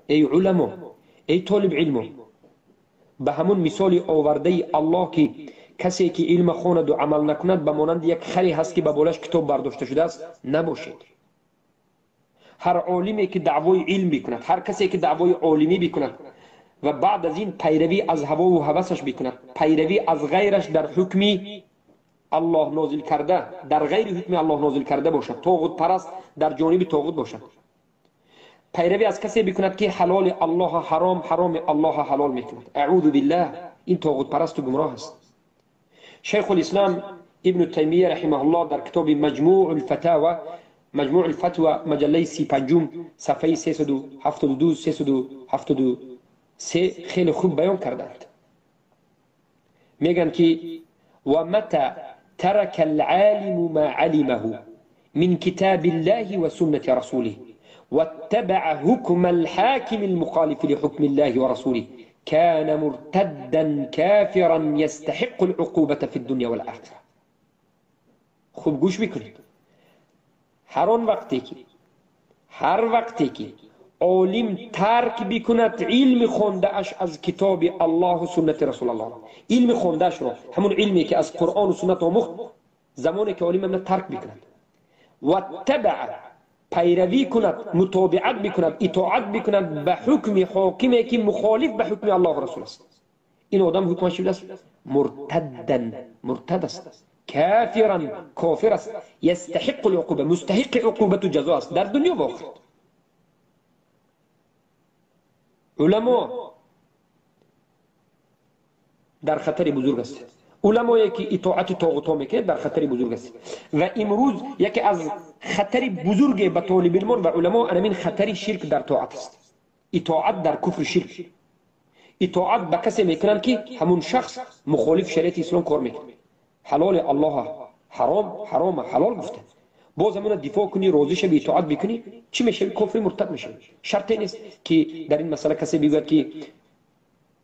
Эй уламо, эй толиб илмо, ба ҳамун мисоли овардаи Аллоҳ ки касе ки илм хонаду амал накунад ба монанди як харе ҳаст ки ба болаш китоб бардошта шудааст, набошед. Ҳар олиме ки даъвои илм бикунад, ҳар касе ки даъвои олимӣ бикунад ва баъд аз ин пайравӣ аз ҳавову ҳавасаш бикунад, пайравӣ аз ғайраш дар ҳукми Аллоҳ нозил карда, дар ғайри ҳукми Аллоҳ нозил карда бошад, тоғутпараст дар ҷониби тоғут бошад, пайравӣ аз касе бикунад ки ҳалоли Аллоҳ ҳаром, ҳароми Аллоҳ ҳалол мекунад, аъузу биллаҳ, ин тоғутпарасту гумроҳ аст. Шайхулислам Ибну Таймия раҳимаҳуллоҳ дар китоби Маҷмӯъул Фатава, Маҷмӯъул Фатва, маҷаллаи 35, сафҳаи 372, 373 хеле хуб баён карданд. Мегӯянд ки ва мата ترك العالم ما علمه من كتاب الله وسنة رسوله واتبع حكم الحاكم المخالف لحكم الله ورسوله كان مرتدا كافرا يستحق العقوبة في الدنيا والآخرة. خوب گوش بکنید. هر آن وقتی که، هر وقتی که عالم ترک بکند علم خونده اش از کتاب الله و سنت رسول الله، علم خونده اش را، همون علمی که از قرآن و سنت آموخت، زمانی که عالم امنه ترک بکند و تبع پیروی کند، متابعت بکند، اطاعت بکند به حکم حاکمی که مخالف به حکم الله و رسول است، این آدم حکمش چی است؟ مرتدن، مرتد است، کافرا، کافر است، یستحق العقوبه، مستحق عقوبت و جزا است در دنیا و آخرت. علما در خطر بزرگ است. علمایی که اطاعت طاغوت ها میکنند در خطر بزرگ است. و امروز یکی از خطر بزرگ به طالب علمان و علما همین خطر شرک در طاعت است. اطاعت در کفر شرک. اطاعت به کسی میکنند که همون شخص مخالف شریعت اسلام کار میکنه. حلال الله حرام، حرام حلال گفته. باز همون دفاع کنی، راضی شوی، اطاعت بکنی، چی میشوی؟ کفر مرتد میشوی. شرط نیست که در این مسئله کسی بگوید که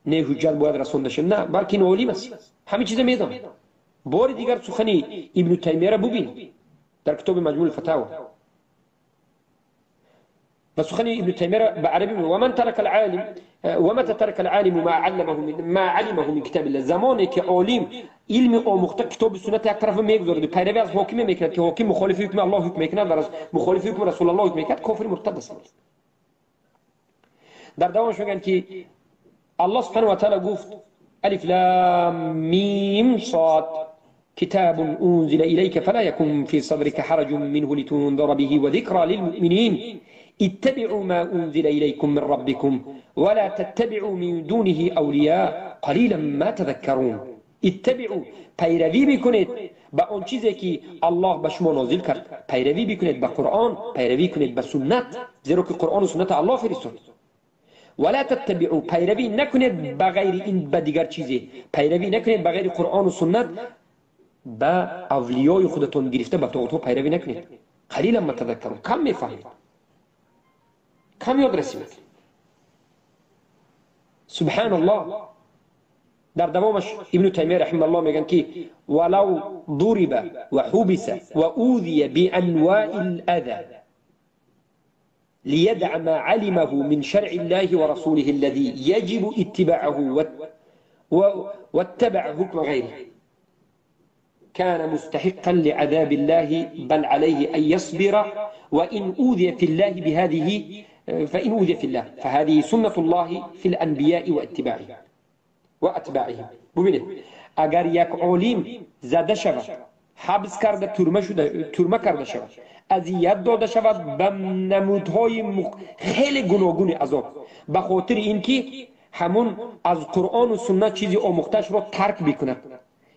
نه حجت باید رسونده شد، نه، بلکه این عالم است، همه چیز میداند. بار دیگر سخنی ابن تیمیه را ببین در کتاب مجموع الفتاوى و سخن ابن تیمیه را به عربی و من ترک العالم و متى ترك العالم ما علمه من ما علمه من کتاب الله، زمانی که عالم علم آموخته کتاب سنت یک طرف میگذارد، پیروی از حاکم میکند که حاکم مخالف حکم الله حکم میکند و مخالف حکم رسول الله حکم میکند، کافر مرتد است. در دوامش میگن که الله سبحانه و تعالی گفت الف لام میم صاد كتاب أنزل إليك فلا يكن في صدرك حرج منه لتنذر به وذكرى للمؤمنين اتبعوا ما أنزل إليكم من ربكم ولا تتبعوا من دونه أولياء قليلا ما تذكرون. اتبعوا، پیروی بکنید به آن چیزی که الله به شما نازل کرد، پیروی بکنید به قرآن، پیروی کنید به سنت، زیرا که قرآن و سنت الله فرستاد. ولا تتبعوا، پیروی نکنید به غیر این، به دیگر چیزی پیروی نکنید، به غیر قرآن و سنت، به اولیای خودتون گرفته به طاغوت ها پیروی نکنید. قلیلا ما تذکرون، کم میفهمید، کم یاد رسی میکنید. سبحان الله. در دوامش ابن تیمیه رحمه الله میگن که ولو ضرب وحبس وأوذي بأنواع الأذى ليدع ما علمه من شرع الله ورسوله الذي يجب اتباعه واتبع حكم غيره كان مستحقا لعذاب الله بل عليه أن يصبر وإن أوذي في الله بهذه فإن أوذي في الله فهذه سنة الله في الأنبياء واتباعهم واتباعهم. ببینید اگر یک عالم زده شود، حبس کرده، ترمه شده، ترمه کرده شود، اذیت داده شود به نمودهای خیلی گوناگون عذاب، به خاطر اینکه همون از قرآن و سنت چیزی آموختش را ترک بکند،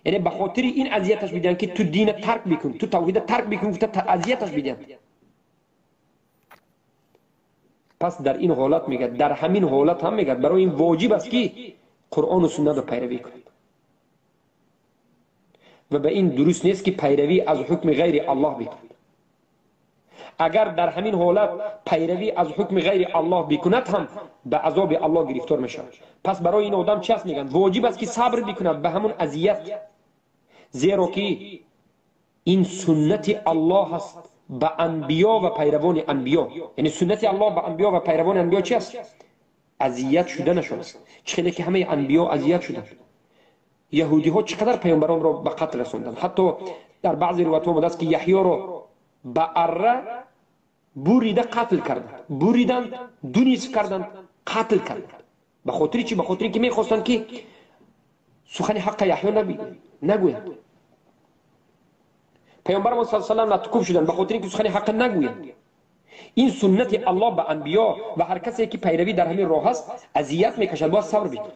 یعنی به خاطر این اذیتش بدن که تو دین ترک بکن، تو توحید ترک بکن، گفته اذیتش بدن. پس در این حالت میگه، در همین حالت هم میگه برای این واجب است که قرآن و سنت را پیروی کند و به این درست نیست که پیروی از حکم غیر الله بکند. اگر در همین حالت پیروی از حکم غیر الله بکند هم به عذاب الله گرفتار میشود. پس برای این آدم چی است میگن؟ واجب است که صبر بکند به همون اذیت، زیرا که این سنت الله است به انبیا و پیروان انبیا. یعنی سنت الله به انبیا و پیروان انبیا چی است؟ اذیت شدنشان است. چه که همه انبیا اذیت شدند. یهودی ها چقدر پیامبران را به قتل رساندند. حتی در بعضی روایت ها آمده است که یحیی را به اره بریده قتل کردند، بریدند، دو نصف کردند، قتل کردند. به خاطر چی؟ به خاطر اینکه میخواستند که سخن حق یحیی نگویند. پیامبر ما صلی الله علیه و سلم لطکوب شدند به خاطر اینکه سخن حق نگویند. این سنت الله به انبیا و هر کسی که پیروی در همین راه است اذیت میکشد، باید صبر بکند.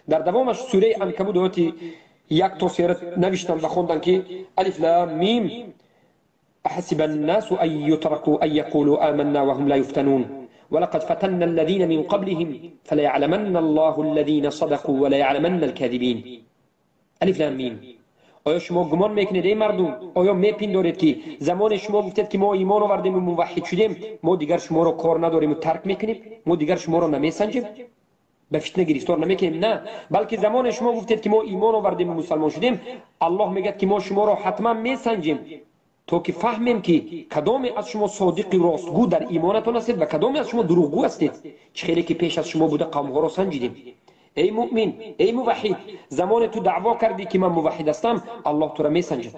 در دوامش سوره عنکبوت آیات 1 تا 3 نوشتند و خواندند که الف لام میم احسب الناس ان يتركوا ان يقولوا آمنا وهم لا يفتنون ولقد فتنا الذين من قبلهم فليعلمن الله الذين صدقوا وليعلمن الكاذبين. الف لام میم. آیا شما گمان میکنید ای مردم، آیا میپندارید که زمان شما گفتید که ما ایمان آوردیم و موحد شدیم، ما دیگر شما را کار نداریم و ترک میکنیم، ما دیگر شما را نمیسنجیم، به فتنه گرفتار نمیکنیم؟ نه، بلکه زمان شما گفتید که ما ایمان آوردیم و مسلمان شدیم، الله میگه که ما شما را حتما میسنجیم تا که فهمیم که کدام از شما صادق راستگو در ایمانتان هستید و کدام از شما دروغگو هستید. چه خیلی که پیش از شما بوده قوم ها را سنجیدیم. ای مؤمن، ای موحد، زمان تو دعوا کردی که من موحد هستم، الله تو را میسنجد.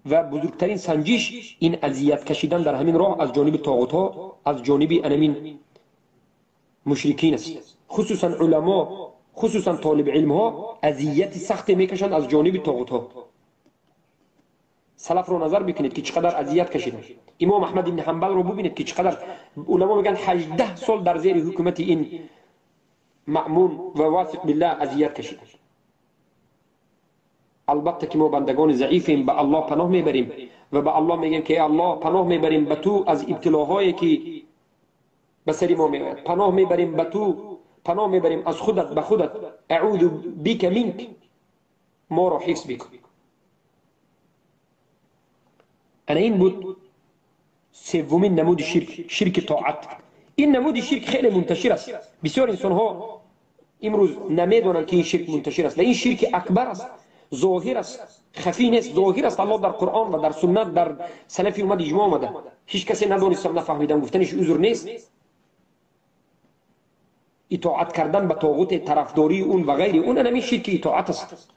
و بزرگترین سنجش این اذیت کشیدن در همین راه از جانب طاغوت ها، از جانب انمین مشرکین است. خصوصا علما، خصوصا طالب علم ها اذیت سخت میکشند از جانب طاغوت ها. سلف رو نظر بکنید که چقدر اذیت کشیدن. امام احمد بن حنبل رو ببینید که چقدر علما میگن 18 سال در زیر حکومت این مأمون و واثق بالله اذیت کشیدن. البته که ما بندگان ضعیفیم، به الله پناه میبریم و به الله میگیم که ای الله پناه میبریم به تو از ابتلاهایی که به سر ما میآید، پناه میبریم به تو، پناه میبریم از خودت به خودت، اعوذ بک منک، ما را حفظ بکن. انا این بود سومین نمود شرک، شرک طاعت. این نمود شرک خیلی منتشر است. بسیار انسان ها امروز نمیدونند که این شرک منتشر است و این شرک اکبر است، ظاهر است، خفی نیست، ظاهر است. الله در قرآن و در سنت در سلف امت اجماع آمده، هیچ کسی ندانستم نفهمیدم گفتنش عذر نیست. اطاعت کردن به طاغوت، طرفداری اون و غیر اون، همین شرک اطاعت است.